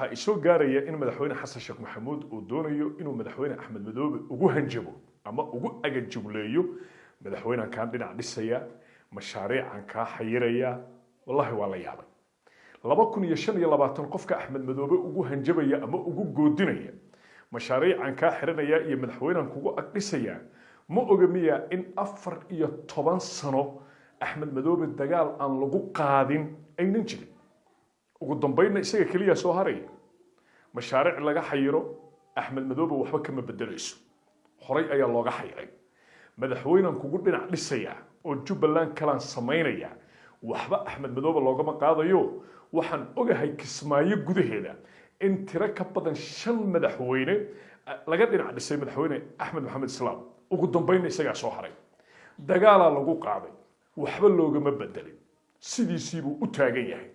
Waxaa isoo gaaraya in Madaxweyne Xasan Sheekh Maxamuud uu doonayo inuu Madaxweyne Axmed Madoobe ugu hanjabo ama ugu agajugleeyo: madaxweynean kaan dhinac dhisaya, mashaariican kaa xayiraya. Wallahi waa la yaabay. 2025 qofka Axmed Madoobe ugu hanjabaya ama ugu goodinaya mashaariican kaa xiranaya iyo madaxweynean kugu ag dhisaya, ma oga miya in 14 sano Axmed Madoobe dagaal aan lagu qaadin aynan jirin? Ugu dambeynna isaga keliya soo haraya. Mashaariic laga xayiro Axmed Madoobe waxba kama bedelayso, horay ayaa looga xayiray. Madaxweynan kugu dhinac dhisaya oo Jubbaland kalaan samaynaya, waxba Axmed Madoobe loogama qaadayo. Waxaan ogahay Kismaayo gudaheeda in tiro ka badan shan madaxweyne laga dhinac dhisay Madaxweyne Axmed Maxamed Islaam. Ugu dambeynna isagaa soo haray. Dagaalaa lagu qaaday, waxba loogama bedelin, sidiisiibuu u taagan yahay.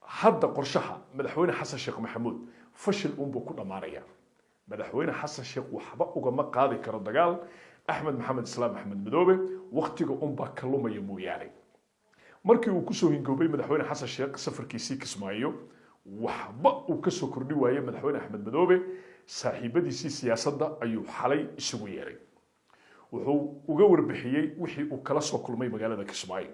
Hadda qorshaha Madaxweyne Xasan Sheekh Maxamuud fashil uunbuu ku dhammaanaya. Madaxweyne Xasan Sheekh waxba ugama qaadi karo dagaal Axmed Maxamed Islaam, Axmed Madoobe. Waktiga unbaa ka lumaya mooyaane. Markii uu kusoo hingoobay Madaxweyne Xasan Sheekh safarkiisii Kismaayo, waxba uu kasoo kordhi waayey Madaxweyne Axmed Madoobe, saaxiibadiisii siyaasadda ayuu xalay isugu yeeray. Wuxuu uga warbixiyey wixii uu kala soo kulmay magaalada Kismaayo.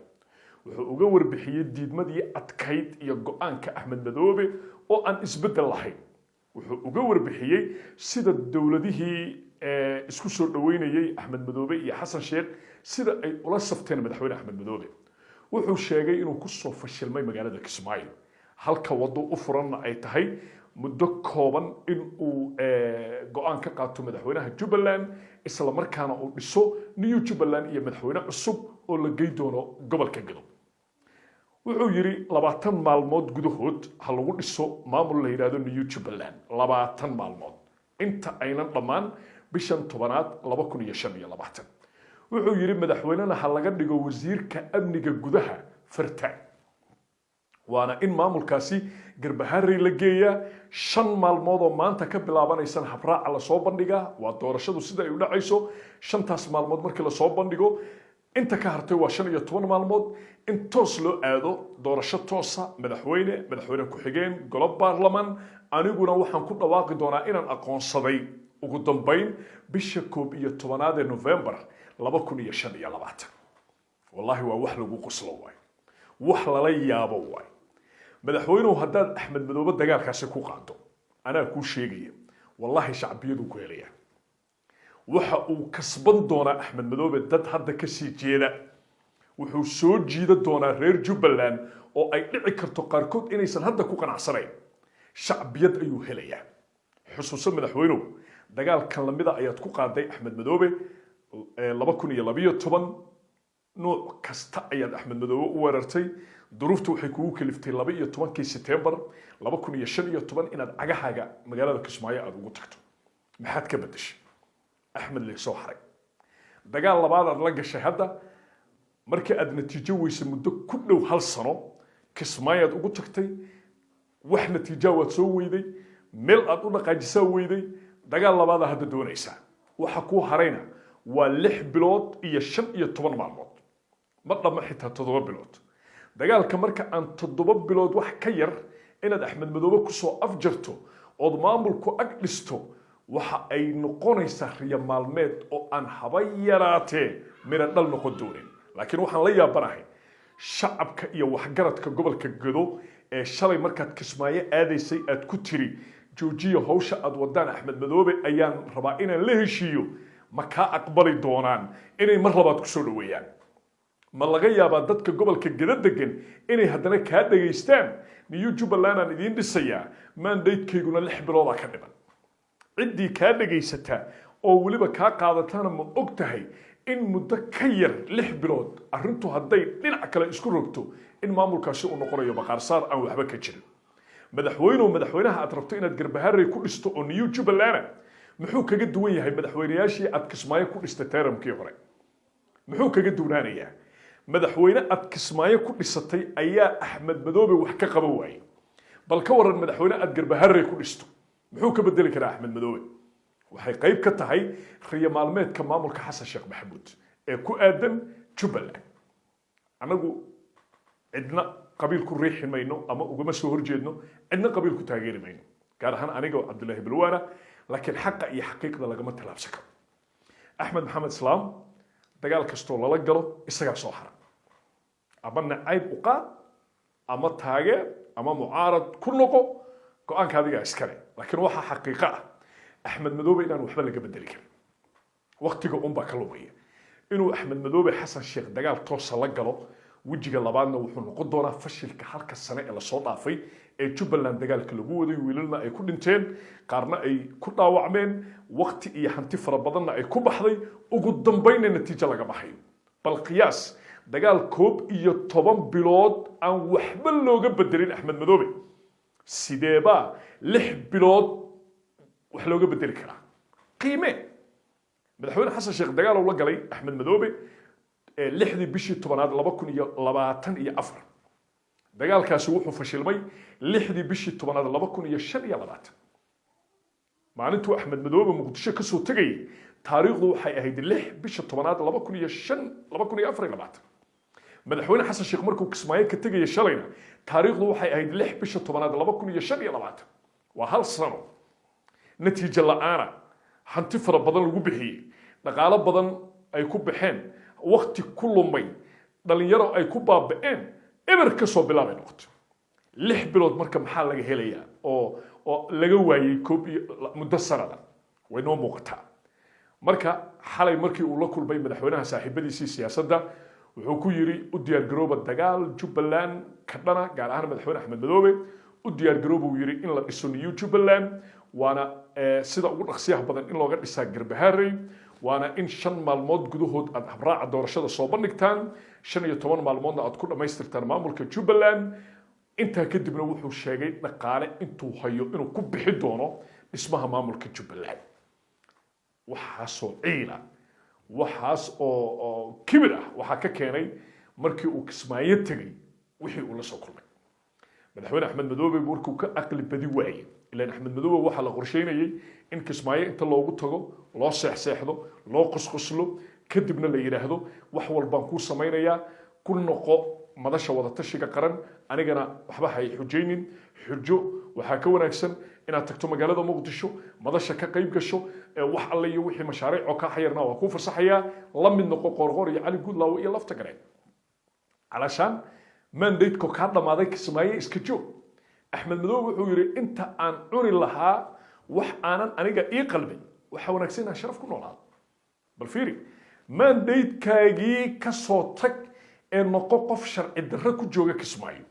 Wuxuu uga warbixiyey diidmadii adkayd iyo go-aanka Axmed Madoobe oo aan isbeddel lahayn. Wuxuu uga warbixiyey sida dowladihii isku soo dhaweynayey Axmed Madoobe iyo Xasan Sheekh sida ay ula safteen Madaxweyne Axmed Madoobe. Wuxuu sheegay inuu kusoo fashilmay magaalada Kismaayo, halka waddo u furanna ay tahay muddo kooban in uu go-aan ka qaato madaxweynaha Jubbaland, isla markaana uu dhiso New Jubbaland iyo madaxweyne cusub oo la gey doono gobolka Gedo. Wuxuu yidhi 20 maalmood gudahood ha lagu dhiso maamul la yidhahdo New Jubbaland, 20 maalmood inta aynan dhammaan bishan 10aad 2025. Wuxuu yidhi madaxweynena ha laga dhigo wasiirka amniga gudaha Fartaag, waana in maamulkaasi Garbaharey la geeyaa. 5 maalmood oo maanta ka bilaabanaysan habraaca lasoo bandhigaa, waa doorashadu sida ay u dhacayso. Shantaas maalmood markii lasoo bandhigo, inta ka hartay waa 15 maalmood in toos loo aado doorasho toosa, madaxweyne, madaxweyne ku-xigeen, golo baarlaman. Aniguna waxaan ku dhawaaqi doonaa inaan aqoonsaday ugu dambayn bisha 11aad ee November 2025. Wallahi waa wax lagu qoslo waay, wax lala yaabo waay. Madaxweynuhu, haddaad Axmed Madoobe dagaalkaasi ku qaado, anaa kuu sheegaya, wallahi shacbiyadu ku helaya. Waxa uu kasban doonaa Axmed Madoobe dad hadda kasii jeeda. Wuxuu soo jiida doonaa reer Jubbaland oo ay dhici karto qaarkood inaysan hadda ku qanacsanayn. Shacbiyad ayuu helayaa. Xusuuso madaxweynuhu, dagaalkan lamida ayaad ku qaaday Axmed Madoobe 2012. Nuuc kasta ayaad Axmed Madoobe u weerartay. Duruufta waxay kugu kaliftay 12kii Setembar 2015 inaad cagahaaga magaalada Kismaayo aada ugu tagto. Maxaad ka bedeshay? Axmed lee soo haray. Dagaal labaad aad la gashay hadda markii aad natiijo weysay muddo ku dhow hal sano. Kismaayo aad ugu tagtay, wax natiijaa waad soo weyday, meel aad u dhaqaajisaa weyday. Dagaal labaadaa hadda doonaysaa. Waxa kuu harayna waa 6 bilood iyo 15 maalmood, ma dhamma xitaa 7 bilood. Dagaalka marka aan 7 bilood wax ka yar inaad Axmed Madoobe kusoo afjarto ood maamulku ag dhisto, waxa ay noqonaysaa riyo maalmeed oo aan haba yaraatee midho dhal noqon doonin. Laakiin waxaan la yaabanahay shacabka iyo waxgaradka gobolka Gedo ee shalay markaad Kismaayo aadaysay aad ku tiri: "Joojiya hawsha aad wadaan, Axmed Madoobe ayaan rabaa inaan la heshiiyo." Ma kaa aqbali doonaan inay mar labaad kusoo dhaweeyaan? Ma laga yaabaa dadka gobolka Gedo degan inay haddana kaa dhegaystaan? New Jubbaland aan idiin dhisayaa, mandate-kayguna 6 biloodaa ka dhiman. Ciddii kaa dhegaysataa oo weliba kaa qaadatana, ma og tahay in muddo ka yar 6 bilood arrintu hadday dhinac kale isku rogto, in maamulkaasi uu noqonayo baqaarsaar aan waxba ka jirin? Madaxweynuhu, madaxweynaha aad rabto inaad Garbaharey ku dhisto oo New Jubbaland muxuu kaga duwan yahay madaxweynayaashii aad Kismaayo ku dhistay term-kii hore? Muxuu kaga duwanaanayaa? Madaxweyne aad Kismaayo ku dhisatay ayaa Axmed Madoobe wax ka qaban waayey. Bal ka waran madaxweyne aad Garbaharey ku dhisto? Muxuu ka bedeli karaa Axmed Madoobe? Waxay qayb ka tahay riyo maalmeedka maamulka Xasan Sheekh Maxamuud ee ku aadan Jubbaland. Annagu cidna Qabiil ku riixi mayno ama ugama soo horjeedno, cidna qabiil ku taageeri mayno, gaar ahaan aniga oo Cabdullaahi Balwaana, laakiin xaqa iyo xaqiiqda lagama tallaabsan karo. Axmed Maxamed Islaam dagaal kastoo lala galo isagaa soo hara. Ama nacayb u qaad, ama taageer, ama mucaarad ku noqo, go-aanka adigaa iskale. Laakiin waxaa xaqiiqo ah Axmed Madoobe inaan waxba laga bedeli karin, waktiga unbaa ka lumaya. Inuu Axmed Madoobe Xasan Sheekh dagaal toosa la galo, wejiga labaadna wuxuu noqon doonaa fashilka halka sane ee lasoo dhaafay ee Jubbaland dagaalka lagu waday, wiilalna ay ku dhinteen, qaarna ay ku dhaawacmeen, wakti iyo hanti fara badanna ay ku baxday, ugu dambaynna natiijo laga baxayo. Bal qiyaas dagaal 11 bilood aan waxba looga bedelin Axmed Madoobe, sideebaa 6 bilood wax looga bedeli karaa? Qiime Madaxweyne Xasan Sheekh dagaal uu la galay Axmed Madoobe 6dii bishii 10aad 2024. Dagaalkaasi wuxuu fashilmay 6dii bishii 10aad 2025. Maalintuu Axmed Madoobe Muqdisho kasoo tegayay taariikhdu waxay ahayd 6 bisha 10aad 2005, 2024. Madaxweyne Xasan Sheekh markuu Kismaayo ka tegaya shalayna taariikhdu waxay ahayd 6 bisha 10aad 2025. Waa hal sano natiijo la-aana, hanti fara badan lagu bixiyey, dhaqaalo badan ay ku baxeen, wakti ku lumay, dhalinyaro ay ku baaba'een, eber ka soo bilaabay noqoto 6 bilood. Marka maxaa laga helayaa oo laga waayey koob iyo muddo sanada? Way noo muuqataa. Marka xalay markii uu la kulmay madaxweynaha saaxiibadiisii siyaasadda, wuxuu ku yiri: "U diyaargarooba dagaal Jubbaland ka dhana, gaar ahaan Madaxweyne Axmed Madoobe. U diyaargarooba," uu yiri, "in la dhiso New Jubbaland, waana sida ugu dhaqsiyaha badan in looga dhisaa Garbaharey, waana in 5 maalmood gudahood aad habraaca doorashada soo bandhigtaan, 15 maalmoodna aad ku dhammaystirtaan maamulka Jubbaland." Intaa kadibna wuxuu sheegay dhaqaale intuu hayo inuu ku bixi doono dhismaha maamulka Jubbaland. Waxaasoo ciila, waxaas oo kibir ah waxaa ka keenay markii uu Kismaayo tegey wixii uu la soo kulmay Madaxweyne Axmed Madoobe. Markuu ka aqli badi waayey, ilaan Axmed Madoobe waxaa la qorsheynayay in Kismaayo inta loogu tago loo seexseexdo, loo qosqoslo, kadibna la yidhaahdo: "Wax walbaan kuu samaynayaa, ku noqo Madasha Wadatashiga Qaran, anigana waxba hay xujaynin. Xujo waxaa ka wanaagsan inaad tagto magaalada Muqdisho, madasha ka qayb gasho, wax alle iyo wixii mashaariic oo kaa xayarnaa waa kuu fasaxayaa. La mid noqo Qoorqoor iyo Cali Guudlaawo iyo Lafta Gareen. Calashaan mandate-ko kaa dhammaaday, Kismaayo iska joog." Axmed Madoobe wuxuu yidhi: "Inta aan cuni lahaa wax aanan aniga ii qalbin, waxaa wanaagsan inaan sharaf ku noolaado." Bal fiiri, mandate-kaagii ka soo tag ee noqo qof sharci darro ku jooga Kismaayo.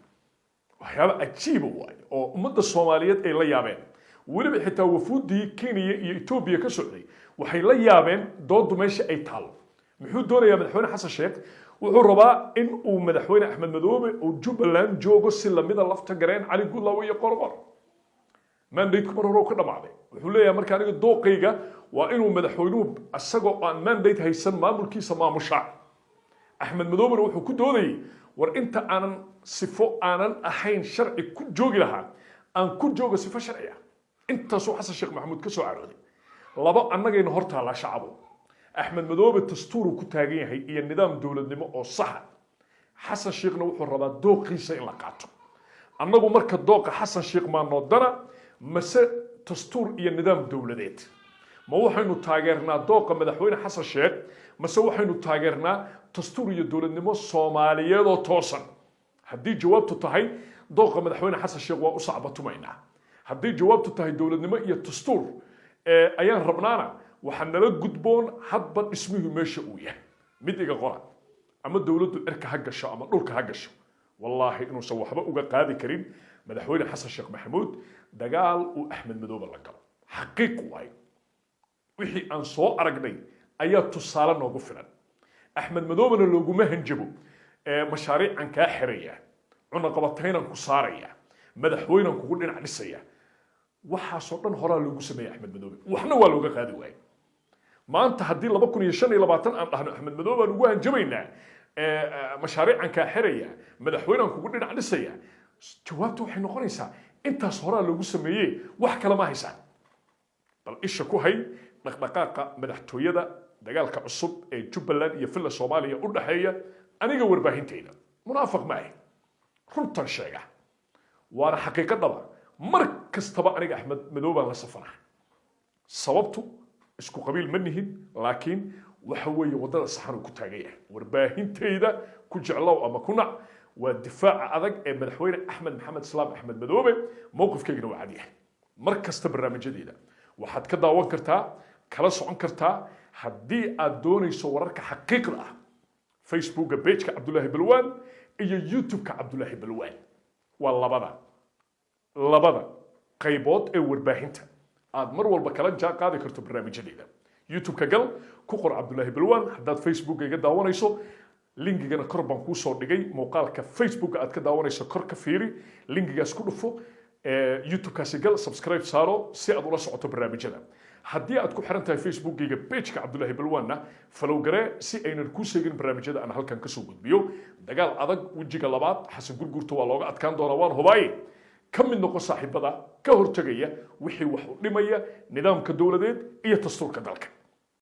Waxyaaba cajiiba waaye oo ummadda Soomaaliyeed ay la yaabeen. Weliba xitaa wafuuddii Kenya iyo Etoobiya ka socday waxay la yaabeen dooddu meesha ay taallo. Muxuu doonayaa Madaxweyne Xasan Sheekh? Wuxuu rabaa in uu Madaxweyne Axmed Madoobe uu Jubbaland joogo si lamida Lafta Gareen, Cali Guudlaawe iyo Qorqor. Mandate-ku mar hore uu ka dhamaaday. Wuxuu leeyahay: "Marka aniga dooqayga waa inuu madaxweynuhu isagoo aan mandate haysan maamulkiisa maamushaa." Axmed Madoobena wuxuu ku doodayay: "War inta aanan sifo aanan ahayn sharci ku joogi lahaa, aan ku joogo sifo sharci ah." Intaasuu Xasan Sheekh Maxamuud ka soo carooday. Labo annagayna hor taallaa, shacabo. Axmed Madoobe dastuuruu ku taagan yahay iyo nidaam dowladnimo oo saxa. Xasan Sheekhna wuxuu rabaa dooqiisa in la qaato. Annagu marka dooqa Xasan Sheekh maa noodana, mase dastuur iyo nidaam dowladeed? Ma waxaynu taageernaa dooqa Madaxweyne Xasan Sheekh, mase waxaynu taageernaa dastuur iyo dowladnimo Soomaaliyeed oo toosan? Haddii jawaabtu tahay dooqa Madaxweyne Xasan Sheekh, waa u sacbatumaynaa. Haddii jawaabtu tahay dowladnimo iyo dastuur ayaan rabnaana, waxaa nala gudboon hadba dhismihii meesha uu yahay. Mid iga qora: ama dowladdu cirka ha gasho ama dhulka ha gasho, wallaahi inuusan waxba uga qaadi karin Madaxweyne Xasan Sheekh Maxamuud dagaal uu Axmed Madoobe la galo. Xaqiiq waayo, wixii aan soo aragnay ayaa tusaale noogu filan. Axmed Madoobena looguma hanjabo mashaariican kaa xiraya, cunaqabataynaan ku saaraya, madaxweynaan kugu dhinac dhisaya. Waxaasoo dhan horaa loogu sameeyey Axmed Madoobe, waxna waa looga qaadi waayey. Maanta haddii 2025 aan dhahno Axmed Madoobe baan ugu hanjabaynaa, mashaariican kaa xiraya, madaxweynaan kugu dhinac dhisaya, jawaabtu waxay noqonaysaa: intaas horaa loogu sameeyey, wax kale ma haysaan. Bal isha ku hay dhaqdhaqaaqa madaxtooyada, dagaalka cusub ee Jubbaland iyo Villa Soomaaliya u dhexeeya. Aniga warbaahintayda munaafaq ma ahi. Runtan sheega, waana xaqiiqo dhaba. Mar kastaba aniga Axmed Madoobaan la safanaa. Sababtu isku qabiil ma nihin, laakiin waxa weeye waddada saxan uu ku taagan yahay. Warbaahintayda ku jeclow ama ku nac, waa difaaca adag ee madaxweyne Axmed Maxamed Islaam Axmed Madoobe. Mowqifkaygana waa cad yahay. Mar kasta barnaamijyadeeda waxaad ka daawan kartaa, kala socon kartaa, haddii aad doonayso wararka xaqiiqda ah, Facebooka pageka Cabdulaahi Balwaan iyo YouTube-ka Cabdulaahi Balwaan. Waa labada qaybood ee warbaahinta aad mar walba kala jaan qaadi karto barnaamijyadeeda. YouTube-ka gal, ku qor Cabdulaahi Balwaan. Haddaad Facebooka iga daawanayso, linkigana kor baan kuu soo dhigay. Muuqaalka Facebook aad ka daawanayso kor ka fiiri, linkigaas ku dhufo, YouTube-kaasi gal, subscribe saaro si aad ula socoto barnaamijyada. Haddii aad ku xiran tahay Facebookgayga pageka Cabdulaahi Balwaanna, follow garee si aynan kuu seegin barnaamijyada aan halkan kasoo gudbiyo. Dagaal adag wejiga labaad Xasan Gurgurta waa looga adkaan doonaa, waan hubaaye. Ka mid noqo saaxiibada ka hortegaya wixii wax u dhimaya nidaamka dowladeed iyo dastuurka dalka.